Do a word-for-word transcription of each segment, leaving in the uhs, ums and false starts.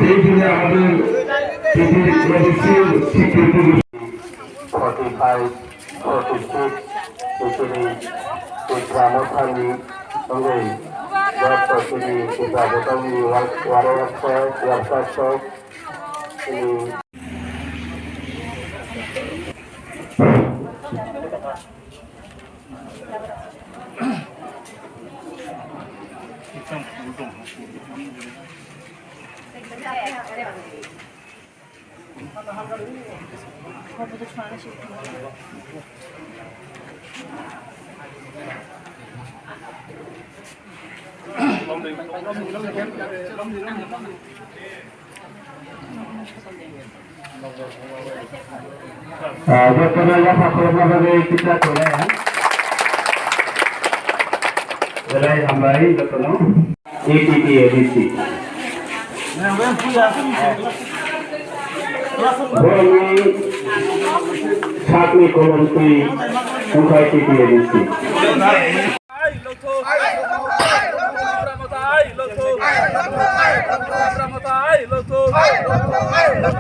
এই দিনে আমাদের পৃথিবীর এডিসি স্বীকৃতি forty five, forty six, পৃথিবী বিক্রমথানি সঙ্গে দশ পৃথিবী বিদ্যাপতঙ্গী ওয়ারক ওয়ারক Ah, jotono yapha khulumna bagwi kisa khulai, ha? Belai hambai jotono. A P T A D C. Borokni sakni kolom twi wngkha A P T A D C.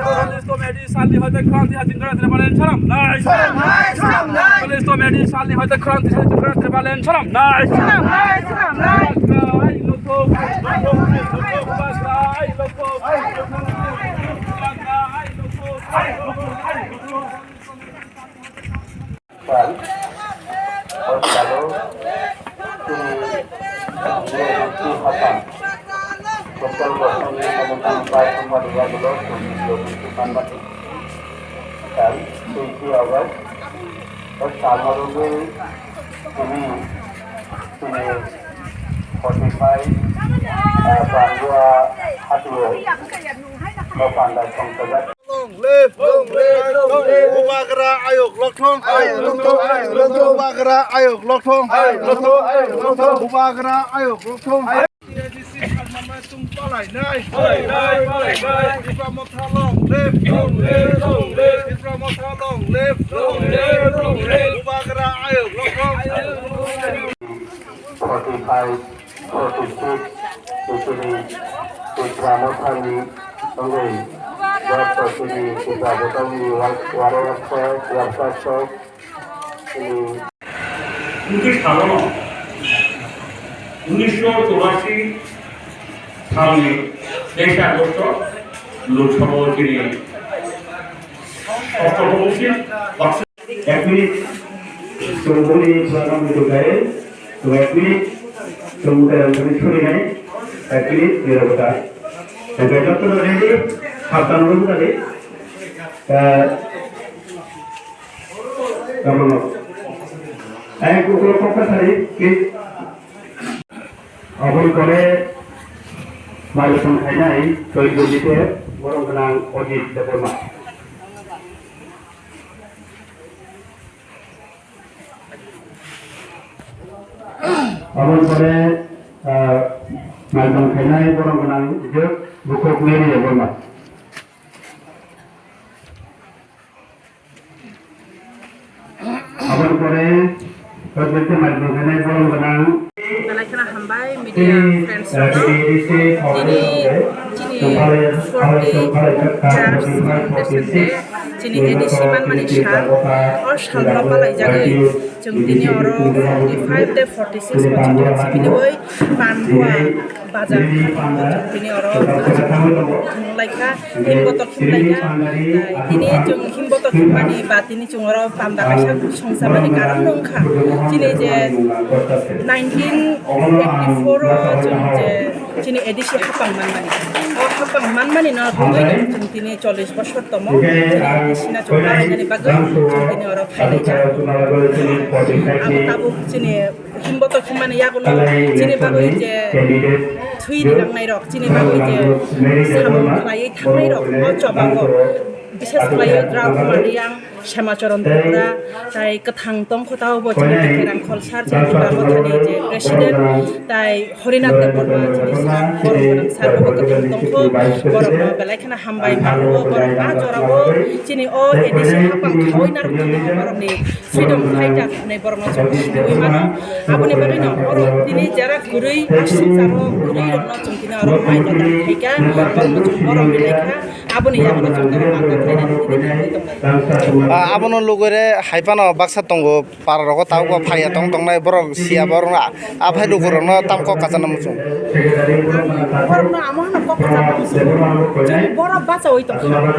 Journalist committee salni hoite kranti hajing kran tribal en salam nai. Journalist committee salni hoite kranti hajing kran tribal en salam nai. Sal, o salo chini J H P Hassan, Central Government ni Commission bai Somaliya dolo chini J H P manmani sal, twenty August, o sal norogwi chini, chini forty five, ah, Bandua Hatio, o panda songchajak. Long live, long live, long live. Bubagra ayuk lokthong. Ayuk lokthong, ayuk lokthong. Bubagra ayuk lokthong. Ayuk lokthong, ayuk lokthong. Bubagra ayuk lokthong. T A D C salmama chung palai nai. Palai nai, palai nai. Tipra Motha long live. Long live, long live. Tipra Motha long live. Long live, long live. Bubagra ayuk lokthong. Forty five, forty six, pwthwini Tiprano thani wngwi, bo pwthwini Tipra bwtangni wa-, warok sok, yapsa sok, chini. Wngwi salono unisho churashi salni teis August Lok Sabha o chini October usi baksa. Ek minute, chwng boni program ni tongthai, chwng ek minute, chwng tei ang boni suri nai, ek minute, nirobota. Tei bai doctor ready, sabdan rok tadi. Eh, kamono. Ang kukulo kokta sari, please. Aboni pore, mailisong khainai, Choi Jyoti Deb, borok gwnang Ajit Debbarma. Aboni pore, ah, mailisong khainai borok gwnang je bukhuk Mary Debbarma. Aboni pore, President mailisong khainai borok gwnang. Belai kheno hambai media friends rokno. Tini chini forty third Foundation Day, chini A D C manmani sal. O salno palaijagwi chwng tini oro forty five tei forty six bochor chini oi Pandua bazar tini oro thwnglaikha, himbotok himlaikha. Tini chwng himbotok himmani ba tini chwng oro panda kaisa songchamani karon wngkha. Chini je nineteen eighty four o chwng je chini A D C hapang manmani. O hapang manmani no rwgwi chwng tini chollish bosor tomo. Chini A D C no chwng palainani bagwi chwng tini oro phailaijak. Abo tabuk chini himbotok himmani yagulo chini bagwi je thwi rinangnairok, chini bagwi je samung khlaiwi thangnairok o chobago. Bishes khlaiwi Draupadi Mariyang, Semacharan Tripura, tai kwthang tongkho tao bo chini Bikirang Kholsar, chini Tipra Mothani je president, tai Horinath Debbarma chini sir, borok sir bo kwthang tongkho, borokno belai kheno hambai mango, borok a jorao chini o A D C hapang khawi narwknani borokni freedom fighter hinwi borokno chwng siniwi mano. Aboni bagwino oro tini jera kwrwi aswk jaro kwrwi rokno chwng tini oro mai no tang khaikha, borokno chwng borom rilai kha. Aboni yago chwng tini manna khainani tini khaikha. Ah, abono lugure hai phano baksa tongo, para rogo tabuk bo phaiya tong tongnai borok siya borok aphai lukurokno tam kok kachana muchung. Borokno amo hano kok kachana muchung. Chwng borok bachaui tongkha.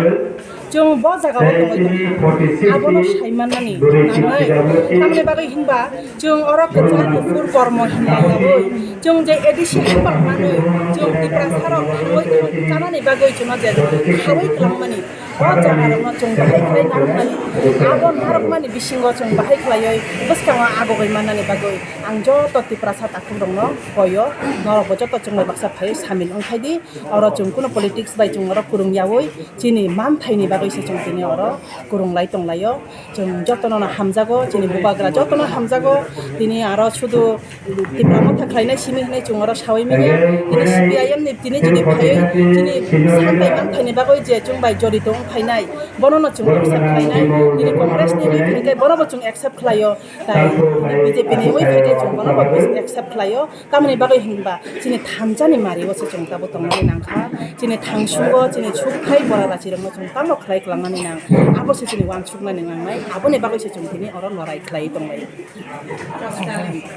Chwng bo jagao tongwi tongkha. Abono sai mannani nangnai. Tamni bagwi hinba chwng oro kwchar kuphur kormo hinlaiyaui chwng je A D C hapang manwi chwng Tiprasarok thangwi kanani bagwi chwngno je khaui kwlangmani. O jagarokno chwng bahai khlai narwknani, abo narwkmani bisingo chwng bahai khlaiwi bwskango agogwi mannani bagwi ang joto Tiprasa takhukrokno koio, norokbo joto chwng bai baksa phaiwi samil wng phai di. Oro chwng kunu politics bai chwng oro kwrwng yaui chini manthaini bagwi se chwng tini oro kwrwng lai tong laio. Chwng jotono no hamjago, chini bubagra jotono hamjago. Tini aro sudu Tipra Motha khlainai simi hinwi chwng oro saui manya. Tini C P I M ni tini jodi phaiwi chini santai manthaini bagwi je chwng bai jorito wng phainai, bono no chwng accept khlainai. Tini Congress ni wngwi phaikhai bono bo chwng accept khlaio. Tai tini B J P ni wngwi phaikhai chwng bono bo accept khlaio. Tamoni bagwi hinba chini thansa ni mari o se chwng tabuk tongnani nangkha. Chini thangsungo chini sukthai bora rachirokno chwng tamo khlai kwlangnani nang. Abo se chini uansuknani nangnai. Aboni bagwi se chwng tini oro lorai khlaiwi tonglaio.